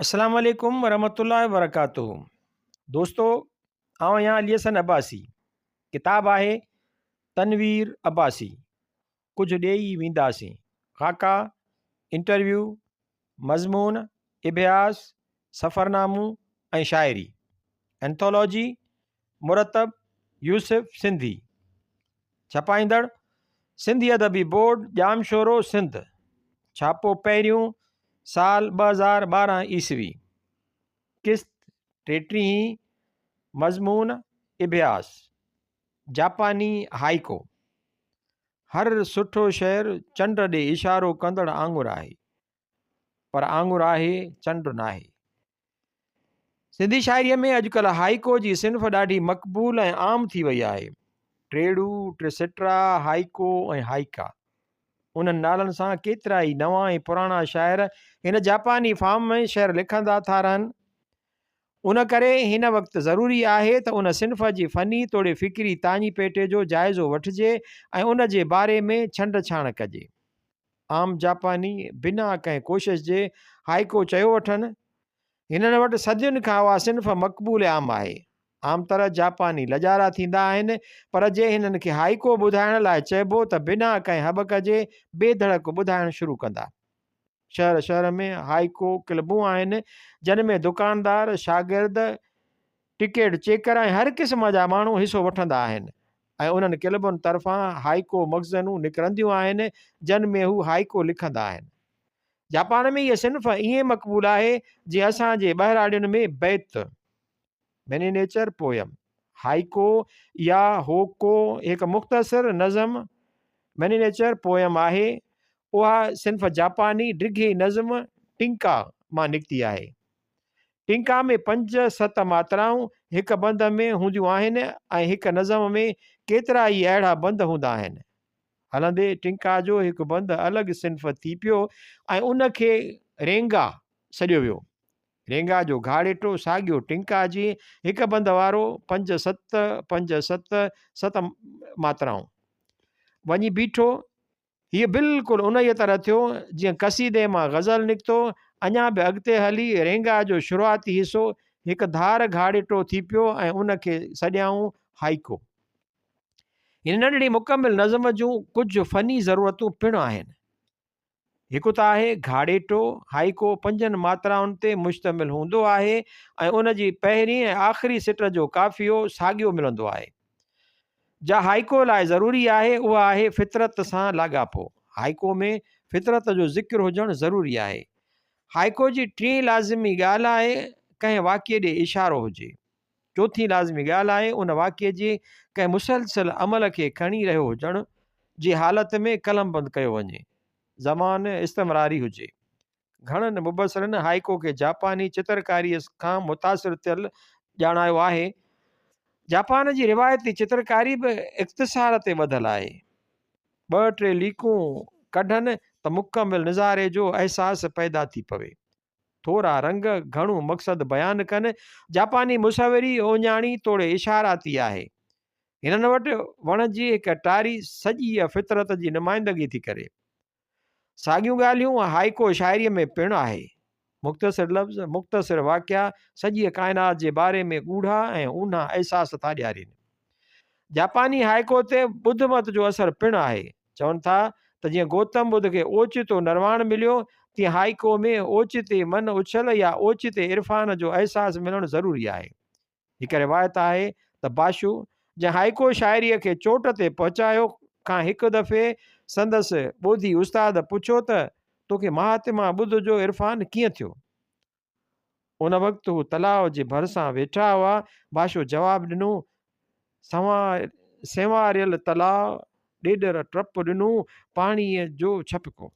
السلام عليڪم ورحمة الله وبرڪاته دوستو آئون آهيان علي حسن عباسي ڪتاب آهي تنوير عباسي ڪجهه ڏيئي وينداسين خاڪا انٽرويو مضمون اڀياس سفرنامو ۽ شاعري انٿولوجي مرتب يوسف سنڌي ڇپائيندڙ، سنڌي ادبي بورڊ، ڄامشورو، سنڌ. ڇاپو پهريون، سال 2012 عيسوي. قسط ٽيٽيهين، مضمون، اڀياس. جاپاني هائيڪو. هر سٺو شعر چنڊ ڏي اشارو ڪندڙ آڱر آهي. پر آڱر آهي، چنڊ ناهي. سنڌي شاعريء ۾ اڄڪلهه هائيڪو جي صنف ڏاڍي مقبول ۽ عام ٿي وئي آهي. ٽيڙو، ٽسٽرا، هائيڪو ۽ هائيڪا. انهن نالن سان ڪيترائي نوان ۽ پراڻا شاعر هن جاپاني فارم ۾ شعر لکندا ٿا رهن. ان ڪري هن وقت ضروري آهي ته ان صنف جي فني توڙي فڪري تاڃي پيٽي جو جائزو وٺجي ۽ ان جي باري ۾ ڇنڊ ڇاڻ ڪجي. عام جاپاني بنا ڪنهن ڪوشش جي هائيڪو چيو وٺن. هنن وٽ صدين کان اها صنف مقبول عام آهي. عام طرح جاپاني لڄارا ٿيندا آهن، پر جي هنن کي هائيڪو ٻڌائڻ لاء چئبو ته بنا ڪنهن هٻڪ جي بي ڌڙڪ ٻڌائڻ شروع ڪندا. شهر شهر ۾ هائيڪو ڪلبون آهن، جن ۾ دڪاندار، شاگرد، ٽڪيٽ چيڪر ۽ هر قسم جا ماڻهو حصو وٺندا آهن ۽ انهن ڪلبن طرفان هائيڪو مخزنون نڪرنديون آهن جن ۾ هو هائيڪو لکندا آهن. جاپان ۾ هيء صنف ائين مقبول آهي جيئن اسان جي ٻهراڙين ۾ بيت، Miniature Poem، هائيڪو يا هوڪو هڪ مختصر نظم، Miniature Poem، آهي. اها صنف جاپاني ڊگهي نظم ٽنڪا مان نڪتي آهي. ٽنڪا ۾ پنج ست ماترائون هڪ بند ۾ هونديون آهن ۽ هڪ نظم ۾ ڪيترا ئي اهڙا بند هوندا آهن. هلندي ٽنڪا جو هڪ بند الڳ صنف ٿي پيو ۽ ان کي رينگا سڏيو ويو. رينگا جو گهاڙيٽو ساڳيو ٽنڪا جي هڪ بند وارو پنج ست پنج ست ست ماترائون وڃي بيٺو. هيء بلڪل انهيء طرح ٿيو، جيئن قصيدي مان غزل نڪتو. اڃا به اڳتي هلي رينگا جو شروعاتي حصو هڪ ڌار گهاڙيٽو ٿي پيو ۽ ان کي سڏيائون هائيڪو. هن ننڍڙي مڪمل نظم جون ڪجهه فني ضرورتون پڻ آهن. هڪ ته آهي گهاڙيٽو، هائيڪو پنجن ماترائن تي مشتمل هوندو آهي ۽ ان جي پهرين ۽ آخري سٽ جو قافيو ساڳيو ملندو آهي. جا هائيڪو لاء ضروري آهي اها آهي فطرت سان لاڳاپو. هائيڪو ۾ فطرت جو ذڪر هجڻ ضروري آهي. هائيڪو جي ٽين لازمي ڳالهه آهي ڪنهن واقعي ڏي اشارو هجي. چوٿين لازمي ڳالهه آهي ان واقعي جي ڪنهن مسلسل عمل کي کڻي رهيو هجڻ جي حالت ۾ قلمبند ڪيو وڃي. زمان استمراري هجي. گهڻن مبصرن هائيڪو کي جاپاني چترڪاريء کان متاثر ٿيل ڄاڻايو آهي. جاپان جي روايتي چترڪاري به اختصار تي ٻڌل آهي. ٻه ٽي ليڪون ڪڍن ته مڪمل نظاري جو احساس پيدا ٿي پوي. ٿورا رنگ گهڻو مقصد بيان ڪن. جاپاني مصوري اهڃاڻي توڙي اشاراتي آهي. هنن وٽ وڻ جي هڪ ٽاري سڄيء فطرت جي نمائندگي ٿي ڪري. ساڳيون ڳالهيون هائيڪو شاعريء ۾ پڻ آهي. مختصر لفظ، مختصر واقعا سڄيء ڪائنات جي باري ۾ ڳوڙها ۽ اونها احساس ٿا ڏيارين. جاپاني هائيڪو تي ٻڌ مت جو اثر پڻ آهي. چون ٿا ته جيئن گوتم ٻڌ کي اوچتو نرواڻ مليو، تيئن هائيڪو ۾ اوچتي من اڇل يا اوچتي عرفان جو احساس ملڻ ضروري آهي. هڪ روايت آهي ته باشو، جنهن هائيڪو شاعريء کي چوٽ تي پهچايو، کان هڪ دفعي سندس ٻوڌي استاد پڇيو ته توکي مهاتما ٻڌ جو عرفان ڪيئن ٿيو؟ ان وقت هو تلاء جي ڀرسان ويٺا هئا. باشو جواب ڏنو، سنواريل تلاء، ڏيڏر ٽپ ڏنو، پاڻيء جو ڇپڪو.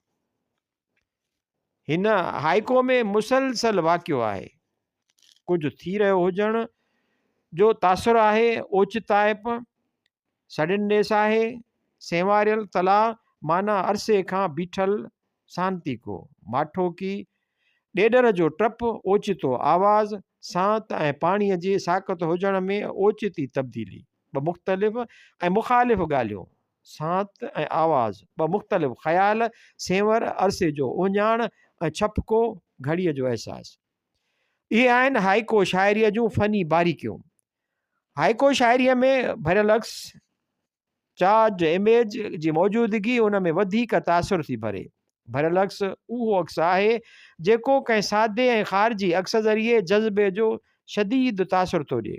هن هائيڪو ۾ مسلسل واقعو آهي. ڪجهه ٿي رهيو هجڻ جو تاثر آهي، اوچتائپ، Suddenness، آهي، سينواريل تلاء معنيٰ عرصي کان بيٺل سانتيڪو، ماٺوڪي، ڏيڏر جو ٽپ، اوچتو آواز، سانت ۽ پاڻيء جي ساڪت هجڻ ۾ اوچتي تبديلي، ٻه مختلف ۽ مخالف ڳالهيون، سانت ۽ آواز، ٻه مختلف خيال، سينور، عرصي جو اهڃاڻ ۽ ڇپڪو، گهڙيء جو احساس. اهي آهن هائيڪو شاعريء جون فني باريڪيون. هائيڪو شاعريء ۾ ڀريل عڪس، چارج، اميج، جي موجودگي ان ۾ وڌيڪ تاثر ٿي ڀري. ڀريل عڪس اهو عڪس آهي، جيڪو ڪنهن سادي ۽ خارجي عڪس ذريعي جذبي جو شديد تاثر ٿو ڏئي.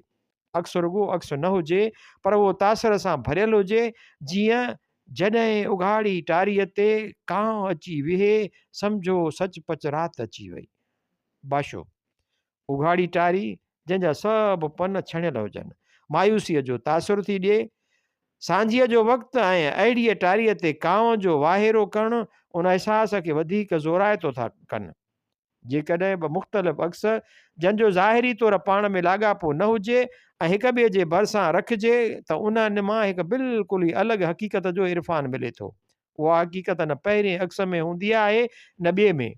عڪس رڳو عڪس نه هجي، پر اهو تاثر سان ڀريل هجي، جيئن جڏهن اگهاڙي ٽاريء تي ڪانء اچي ويهي، سمجهو سچ پچ رات اچي وئي. باشو، اگهاڙي ٽاري، جنهن جا سڀ پن ڇڻيل هجن، مايوسيء جو تاثر ٿي ڏئي. سانجهيء جو وقت ۽ اهڙيء ٽاريء تي ڪانء جو واهيرو ڪرڻ ان احساس کي وڌيڪ زورائتو ٿا ڪن. جيڪڏهن ٻه مختلف عڪس، جن جو ظاهري طور پاڻ ۾ لاڳاپو نه هجي ۽ هڪ ٻئي جي ڀرسان رکجي ته انهن مان هڪ بلڪل ئي الڳ حقيقت جو عرفان ملي ٿو. اها حقيقت نه پهرئين عڪس ۾ هوندي آهي نه ٻئي ۾.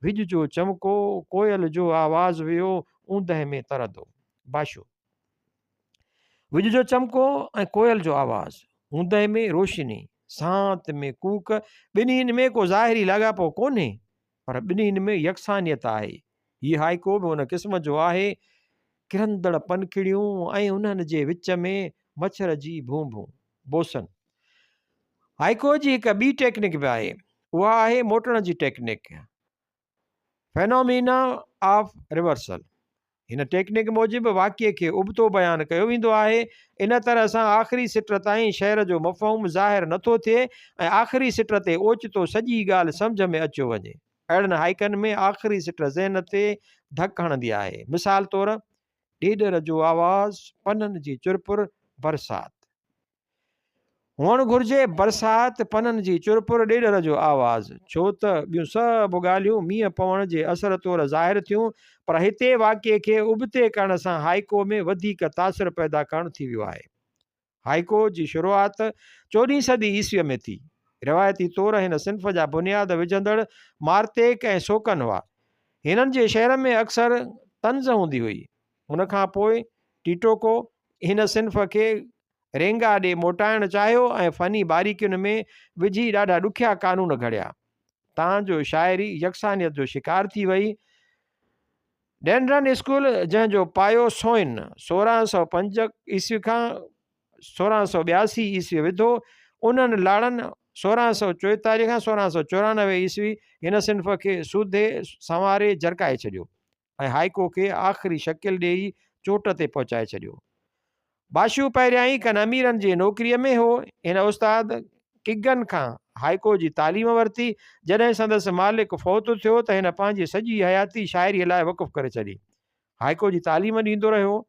وڄ جو چمڪو، ڪوئل جو آواز ويو اوندهه ۾ ترندو. باشو. وڄ جو چمڪو ۽ ڪوئل جو آواز، اوندهه ۾ روشني، سانت ۾ ڪوڪ، ٻنهين ۾ ڪو ظاهري لاڳاپو ڪونهي، پر ٻنهين ۾ يڪسانيت آهي. هي هائيڪو به ان قسم جو آهي. ڪرندڙ پنکڙيون ۽ انهن جي وچ ۾ مڇر جي ڀون ڀون. بوسن. هائيڪو جي هڪ ٻي ٽيڪنڪ به آهي. اها آهي موٽڻ جي ٽيڪنڪ، Phenomena of Reversal. هن ٽيڪنڪ موجب واقعي کي ابتو بيان ڪيو ويندو آهي. ان طرح سان آخري سٽ تائين شعر جو مفهوم ظاهر نٿو ٿئي ۽ آخري سٽ تي اوچتو سڄي ڳالهه سمجهه ۾ اچيو وڃي. اهڙن هائيڪن ۾ آخري سٽ ذهن تي ڌڪ هڻندي آهي. مثال طور، ڏيڏر جو آواز، پنن جي چرپر، برسات. هئڻ گهرجي برسات، پنن جي چرپر، ڏيڏر جو آواز. ڇو ته ٻيون سڀ ڳالهيون مينهن پوڻ جي اثر طور ظاهر ٿيون، پر هتي واقعي کي ابتي ڪرڻ سان هائيڪو ۾ وڌيڪ تاثر پيدا ڪرڻ ٿي ويو آهي. هائيڪو جي شروعات چوڏهين صدي عيسويء ۾ ٿي. روايتي طور هن صنف جا بنياد وجهندڙ مارتيڪ ۽ سوڪن هئا. هنن جي شعر ۾ اڪثر طنز هوندي هئي. ان کان پوء ٽيٽوڪو هن صنف کي رينگا ڏي موٽائڻ چاهيو ۽ فني باريڪين ۾ وجهي ڏاڍا ڏکيا قانون گهڙيا، تان جو شاعري يڪسانيت جو شڪار ٿي وئي. ڊينڊرن اسڪول، جنهن جو پايو سوئن 1605 عيسوي کان 1682 عيسوي وڌو، انهن لاڙن 1644 کان 1694 عيسوي هن صنف کي سوڌي سنواري جرڪائي ڇڏيو. ۽ هائيڪو کي آخري شڪل ڏيئي چوٽ تي پهچائي ڇڏيو. باشو پهريائين ڪن اميرن جي نوڪريء ۾ هو. هن استاد ڪگن کان هائيڪو جي تعليم ورتي. جڏهن سندس مالڪ فوت ٿيو ته هن پنهنجي سڄي حياتي شاعريء لاء وقف ڪري ڇڏي. هائيڪو جي تعليم ڏيندو رهيو.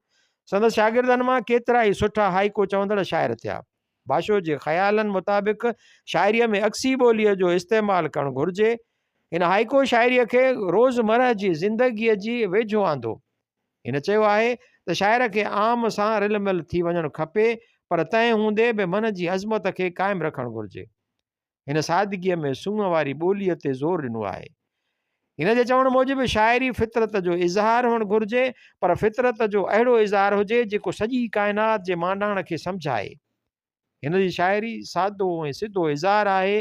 سندس شاگردن مان ڪيترائي سٺا هائيڪو چوندڙ شاعر ٿيا. باشو جي خيالن مطابق شاعريء ۾ عڪسي ٻوليء جو استعمال ڪرڻ گهرجي. هن هائيڪو شاعريء کي روزمرهه جي زندگيء جي ويجهو آندو. هن چيو آهي ته شاعر کي عام سان رل مل ٿي وڃڻ کپي پر تنهن هوندي به من جي عظمت کي قائم رکڻ گهرجي. هن سادگيء ۾ سونهن واري ٻوليء تي زور ڏنو آهي. هن جي چوڻ موجب شاعري فطرت جو اظهار هئڻ گهرجي پر فطرت جو اهڙو اظهار هجي جيڪو سڄي ڪائنات جي مانڊاڻ کي سمجهائي. هن جي شاعري سادو ۽ سڌو اظهار آهي،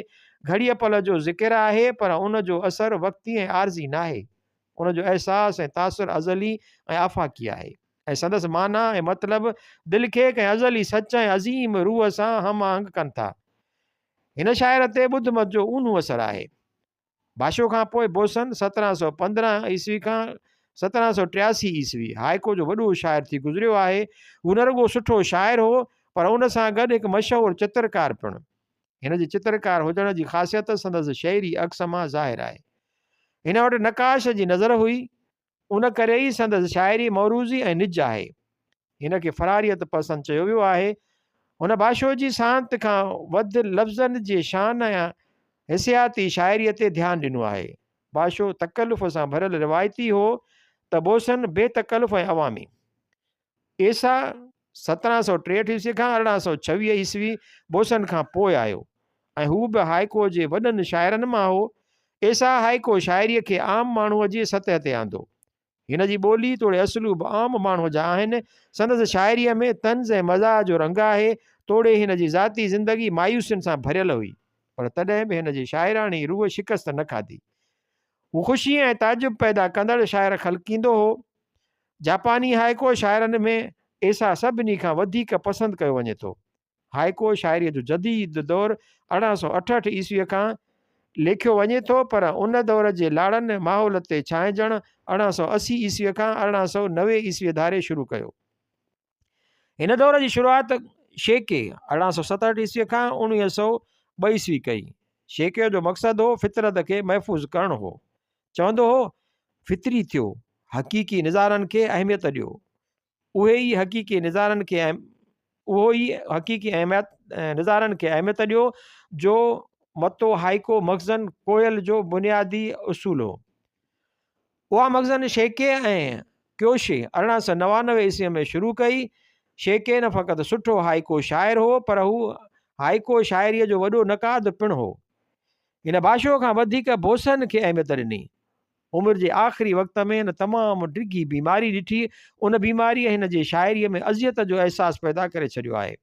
گهڙيء پل جو ذڪر آهي، پر ان جو اثر وقتي ۽ عارضي ناهي. ان جو احساس ۽ تاثر ازلي ۽ آفاقي آهي ۽ سندس معنيٰ ۽ مطلب دل کي ڪنهن ازلي سچ ۽ عظيم روح سان هم آهنگ ڪن ٿا. هن شاعر تي ٻڌ مت جو اونهون اثر آهي. باشو کان پوء بوسن، 1715 عيسوي کان 1783 عيسوي، هائيڪو جو وڏو شاعر ٿي گذريو آهي. هو نه رڳو سٺو شاعر هو، پر ان سان گڏ هڪ مشهور چترڪار پڻ. هن جي چترڪار هجڻ جي خاصيت سندس شعري عڪس مان ظاهر آهي. هن وٽ نقاش جي نظر هئي. ان ڪري ئي سندس شاعري معروضي ۽ نج آهي. هن کي فراريت پسند چيو ويو آهي. هن باشو جي سانت کان وڌ لفظن جي شان ۽ حسياتي شاعريء تي ڌيان ڏنو آهي. باشو تڪلف سان ڀريل روايتي هو ته بوسن بي تڪلف ۽ عوامي. عيسيٰ 1763 عيسوي کان 1826 عيسوي بوسن کان پوء آيو ۽ هو به هائيڪو جي وڏن شاعرن مان هو. عيسيٰ هائيڪو شاعريء کي عام ماڻهوء جي سطح تي آندو. هن جي ٻولي توڙي اسلوب عام ماڻهوء جا آهن. سندس شاعريء ۾ طنز ۽ مزاح جو رنگ آهي. توڙي هن جي ذاتي زندگي مايوسين سان ڀريل هئي، پر تڏهن به هن جي شاعراڻي روح شڪست نه کاڌي. هو خوشي ۽ تعجب پيدا ڪندڙ شاعر خلقيندو هو. جاپاني هائيڪو شاعرن ۾ ايسا سڀني کان وڌيڪ پسند ڪيو وڃي ٿو. هائيڪو شاعريء جو جديد دور 1868 عيسويء کان ليکيو وڃي ٿو، پر ان دور جي لاڙن ماحول تي ڇانئجڻ 1880 عيسويء کان 1890 عيسويء ڌاري شروع ڪيو. هن دور جي شروعات شيڪي 1867 عيسويء کان 1902 عيسوي ڪئي. شيڪيء جو مقصد هو فطرت کي محفوظ ڪرڻ هو. چوندو هو، فطري ٿيو، حقيقي نظارن کي اهميت ڏيو. اهي ئي حقيقي نظارن کي اهو ئي حقيقي اهميت نظارن کي اهميت ڏيو جو متو هائيڪو مخزن ڪوئل جو بنيادي اصول هو. اها مخزن شيڪي ۽ ڪيوشي 1899 عيسوي ۾ شروع ڪئي. شيڪي نه فقط سٺو هائيڪو شاعر هو پر هو هائيڪو شاعريء جو وڏو نقاد پڻ هو. هن باشو کان وڌيڪ بوسن کي اهميت ڏني. عمر جي آخري وقت ۾ هن تمام ڊگهي بيماري ڏٺي. ان بيماريء هن جي شاعريء ۾ اذيت جو احساس پيدا ڪري ڇڏيو آهي.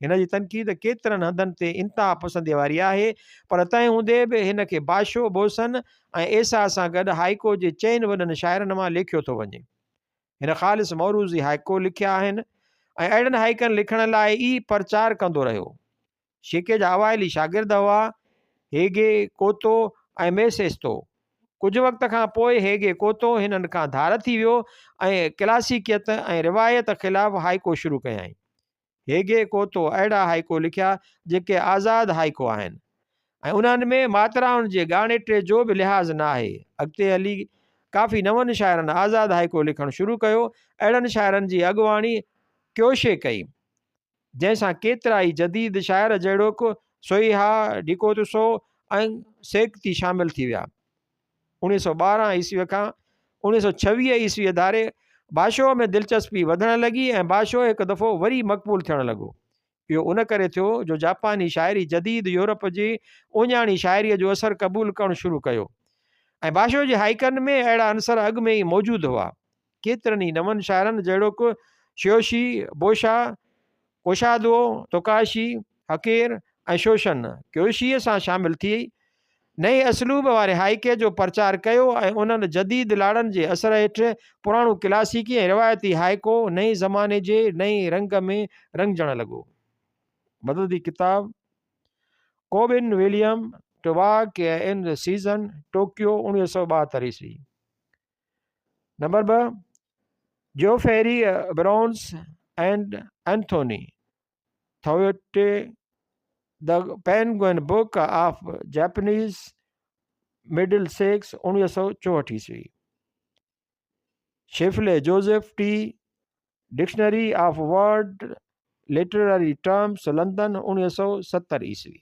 هن جي تنقيد ڪيترن هنڌن تي انتها پسنديء واري آهي، پر تنهن هوندي به هن کي باشو، بوسن ۽ ايسا سان گڏ هائيڪو جي چئن وڏن شاعرن مان ليکيو ٿو وڃي. هن خالص معروضي هائيڪو لکيا آهن ۽ اهڙن هائيڪن لکڻ لاء ئي پرچار ڪندو رهيو. شيڪي جا اوائلي شاگرد هئا، هيگي ڪوتو ۽ ميسيستو. ڪجهه وقت کان پوء هيگي ڪوتو هنن کان ڌار ٿي ويو ۽ ڪلاسيڪيت ۽ روايت خلاف هائيڪو شروع ڪيائين. هيگي ڪوتو اهڙا هائيڪو لکيا جيڪي آزاد هائيڪو آهن ۽ انهن ۾ ماترائن جي ڳاڻيٽي جو به لحاظ نه آهي. اڳتي هلي ڪافي نون شاعرن آزاد هائيڪو لکڻ شروع ڪيو. اهڙن شاعرن جي اڳواڻي ڪيوشي ڪئي. جنهن سان ڪيترائي جديد شاعر جهڙوڪ سوئيها، ڊيڪوتسو ۽ سيڪتي شامل ٿي ويا. 1912 عيسويء کان 1926 عيسويء ڌاري باشوء ۾ دلچسپي وڌڻ لڳي ۽ باشو هڪ دفعو وري مقبول ٿيڻ لڳو. اهو ان ڪري ٿيو جو جاپاني شاعري جديد يورپ جي اونهاڻي شاعريء جو اثر قبول ڪرڻ شروع ڪيو ۽ باشو جي هائيڪن ۾ اهڙا عنصر اڳ ۾ ئي موجود هئا. ڪيترن ئي نون شاعرن جهڙوڪ شيوشي، بوشا، ڪوشادو، توڪاشي، حقير ۽ شوشن ڪيوشيء سان شامل ٿي نئين اسلوب واري هائيڪي جو پرچار ڪيو ۽ انهن جديد لاڙن جي اثر هيٺ پراڻو ڪلاسيڪي ۽ روايتي هائيڪو نئين زماني جي نئين رنگ ۾ رڱجڻ لڳو. مددي ڪتاب، Kobun William, to walk in season, Tokyo, 1972 عيسوي. Number 2، Geoffrey Burns and Anthony Thwaite the Penguin book of Japanese Middlesex 1964 عيسوي. Sheffield Joseph T dictionary of world literary terms London 1970 عيسوي.